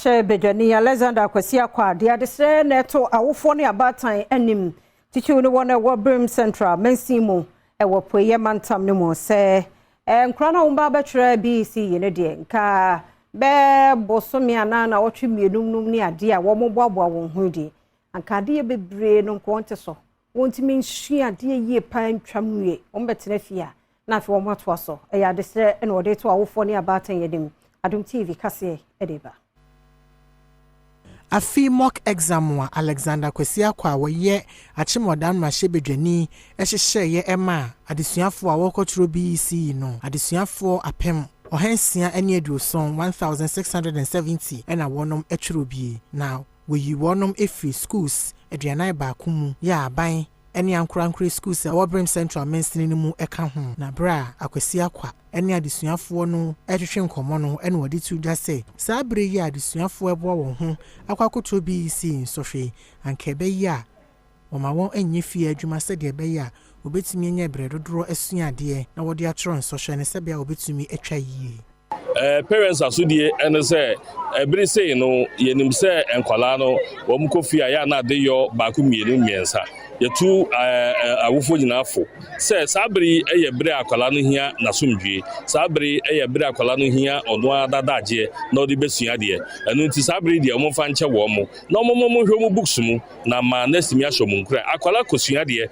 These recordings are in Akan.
Mmarahyɛbadwani Alexander Kwasi Acquah de adesrɛ na ɛto awofoɔ ne abaatan anim, titiriw ne wɔn a ɛwɔ Birim Central mansin mu ɛwɔ Apueeɛ Mantam no mu, sɛ nkora no a wɔn ba bɛtwerɛ BECE yi no deɛ, nka bɛɛ bosome anaa na wɔtwe 2 nom ne adeɛ a wɔn boaboa wɔn ho di anka adeɛ bebree no nko wɔn so wɔntumi nsua adeɛ yie paa ntwam wie, wɔn bɛtena fie a na afei wɔn atoa so. Ɛyɛ adesrɛ na wɔde to awofoɔ ne abaatan anim. Adom TV kaseɛ ɛde ba. Afi mock exam a Alexander Kwasi Acquah a wɔyɛ Akyem Oda mmarahyɛbadwani hyehyɛeɛ ɛma adesuafoɔ a wɔrekɔtwerɛ BECE no, adesuafoɔ 1670, 1670, ɛna wɔnom twerɛ bie, na wɔyi wɔnom efiri schools 41 mu yɛ aban ne ankorankore schools a ɛwɔ Birim Central mansini no mu ka ho. Na berɛ a Akwasi Acquah ne adesuafoɔ no retwetwe nkɔmmɔ no, ɛna wɔde to dwa sɛ saa berɛ yi a adesuafoɔ ɛboa wɔn ho akɔ akɔtɔ BECE nsɔhwɛ, anka ɛbɛyɛ a wɔma wɔn nyɛ fie adwuma sɛdeɛ ɛbɛyɛ a wɔbɛtumi anya berɛ dodoɔ asua adeɛ na wɔde atwerɛ nsɔhwɛ no sɛdeɛ a wɔbɛtumi atwa yie. Parents asodie ɛne sɛ ɛbere sei no, yɛnim sɛ nkwalaa no wɔn kɔ fie a yɛ ana ade yɔ baako, mmienu, mmiɛnsa. Yɛtu awofoɔ nyinaa fo sɛ saa bere yi yɛ bere a akwalaa no hia n'asomdwie, saa bere yi yɛ bere a akwalaa no hia ɔno ara dadagyeɛ na ɔde bɛsua adeɛ. Ɛno nti saa bere yi deɛ, wɔmfa nkyɛ wɔn mo na wɔn mo hwɛ wɔn books mu na ma nɛɛsi ahyɛ wɔn nkura. Akwalaa kɔsua adeɛ,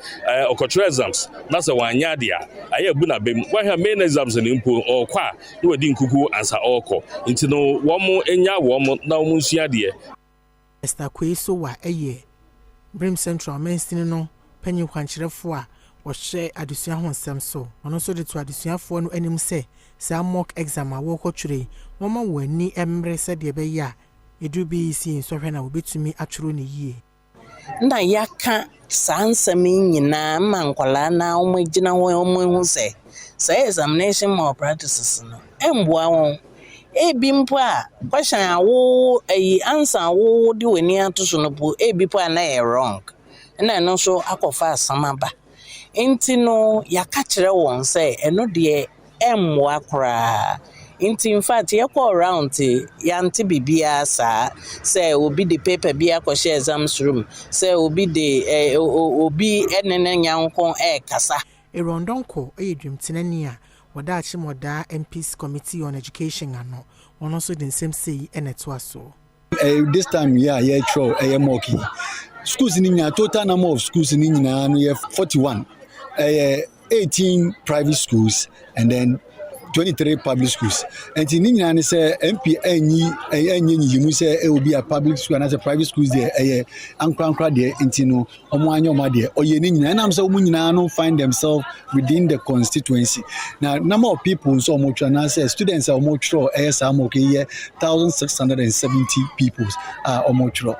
ɔkɔtwerɛ exams na sɛ wɔanyɛ adeɛ a, ayɛ abu n'abam. Wɔahwɛ main exams no mpo, ɔrekɔ a na wɔadi nkuku ansa ɔrekɔ. Nti no wɔn nya wɔn na wɔn nsua adeɛ. Esther Kwei Sowa ɛyɛ Birim Central mansini no panyin kwankyerɛfoɔ a wɔhyɛ adesua ho nsɛm so. Ɔno nso de to adesuafoɔ no anim sɛ saa mock exam a wɔrekɔtwerɛ yi, wɔma wɔn ani mmere sɛdeɛ ɛbɛyɛ a ɛduru BECE nsɔhwɛ no a, wɔbɛtumi atwerɛ no yie. Na yɛaka saa nsɛm yi nyinaa ma nkwadaa na wɔgyina hɔ, wɔn sɛ saa examination malpractices no ɛmboa wɔn. Ebi mpo a question a wo ɛyi answer a wo de w'ani ato so no po, ebi po a na ɛyɛ wrong, ɛna ɛno nso akɔfa asɛm aba. Nti no yɛaka kyerɛ wɔn sɛ ɛno deɛ ɛmmoa koraa. Nti in fact yɛkɔɔ round, yɛante biribiara saa sɛ obi de paper bi akɔhyɛ exams room, sɛ obi de obi ɛne ne nyanko ɛɛkasa. Aaron Donko yɛ dwamtenani a wɔda Akyem Oda MPs Committee on Education ano. Wɔn nso de nsɛm sei ɛna ɛtoa so. This time yi a yɛretwerɛ ɛyɛ mock yi, schools ni nyinaa, total number of schools ni nyinaa no yɛ 41. Ɛyɛ 18 private schools and then 23 public schools. Nti ne nyinaa ne sɛ MP ɛnyi ɛnyɛ nyiyimu sɛ ɛwɔ bi a public school anaasɛ private schools deɛ, ɛyɛ ankorankora deɛ. Nti no ɔmo anyɛ ɔmo adeɛ ɔyɛ ne nyinaa, ɛnam sɛ ɔmo nyinaa no find themselves within the constituency. Na number of people nso ɔmo twerɛ anaasɛ students a ɔmo twerɛ ɛyɛ saa mock yi yɛ 1670 people a ɔmo twerɛ.